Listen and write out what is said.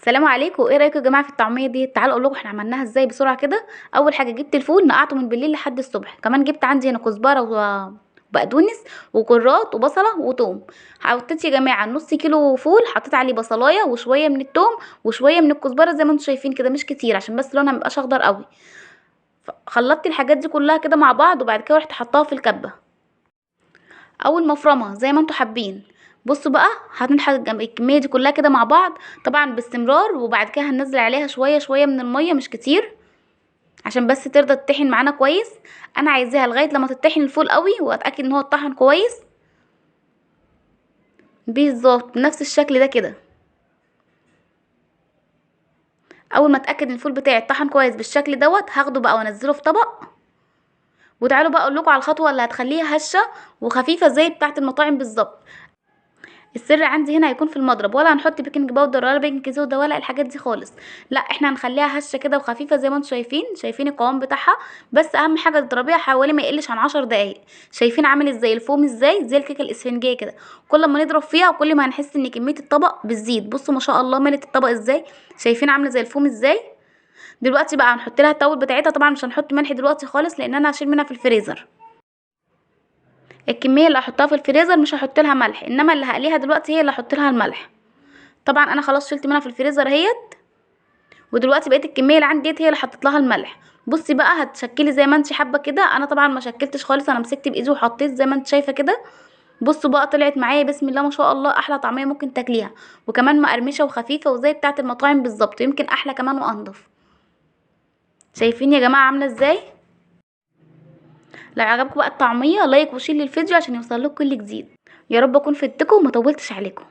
سلام عليكم. ايه رايكم يا جماعة في الطعمية دي؟ تعالوا اقول لكم احنا عملناها ازاي بسرعة كده. اول حاجة جبت الفول نقعته من بالليل لحد الصبح، كمان جبت عندي هنا كزبره وبقدونس وكرات وبصله وتوم. حطيت يا جماعة نص كيلو فول، حطيت عليه بصلايه وشوية من التوم وشوية من الكزبره زي ما انتم شايفين كده، مش كتير عشان بس لونها ميبقاش اخضر قوي. خلطت الحاجات دي كلها كده مع بعض، وبعد كده رحت حطاها في الكبه او المفرمه زي ما انتم حابين. بصوا بقى هنحط الكمية دي كلها كده مع بعض طبعا باستمرار، وبعد كده هننزل عليها شوية شوية من المية، مش كتير عشان بس ترضى تطحن معانا كويس. انا عايزاها لغاية لما تطحن الفول قوي واتاكد ان هو اتطحن كويس بالظبط نفس الشكل ده كده. اول ما اتاكد ان الفول بتاعي اتطحن كويس بالشكل دوت هاخده بقى وانزله في طبق. وتعالوا بقى اقول لكم على الخطوة اللي هتخليها هشه وخفيفة زي بتاعه المطاعم بالظبط. السر عندي هنا هيكون في المضرب، ولا هنحط baking powder ولا baking soda ولا الحاجات دي خالص، لا احنا هنخليها هشه كده وخفيفة زي ما انتم شايفين. شايفين القوام بتاعها؟ بس اهم حاجة تضربيها حوالي ما يقلش عن 10 دقايق. شايفين عامل ازاي الفوم ازاي؟ زي الكيكه الاسفنجيه كده، كل ما نضرب فيها وكل ما هنحس ان كمية الطبق بتزيد. بصوا ما شاء الله ملت الطبق ازاي، شايفين عامله زي الفوم ازاي. دلوقتي بقى هنحط لها التوابل بتاعتها. طبعا مش هنحط ملح دلوقتي خالص لان انا هشيل منها في الفريزر. الكمية اللي هحطها في الفريزر مش هحط لها ملح، انما اللي هقليها دلوقتي هي اللي هحط لها الملح. طبعا انا خلاص شلت منها في الفريزر اهيت، ودلوقتي بقيت الكمية اللي عندي ديت هي اللي حطيت لها الملح. بصي بقى هتشكلي زي ما انت حابة كده. انا طبعا ما شكلتش خالص، انا مسكت بايدي وحطيت زي ما انت شايفه كده. بصوا بقى طلعت معايا بسم الله ما شاء الله احلى طعميه ممكن تاكليها، وكمان مقرمشه وخفيفة وزي بتاعه المطاعم بالظبط، يمكن احلى كمان وانضف. شايفين يا جماعة عامله ازاي؟ لو عجبكم بقى الطعمية like و share للفيديو عشان يوصل لكم كل جديد. يا رب اكون فدتكم وما طولتش عليكم.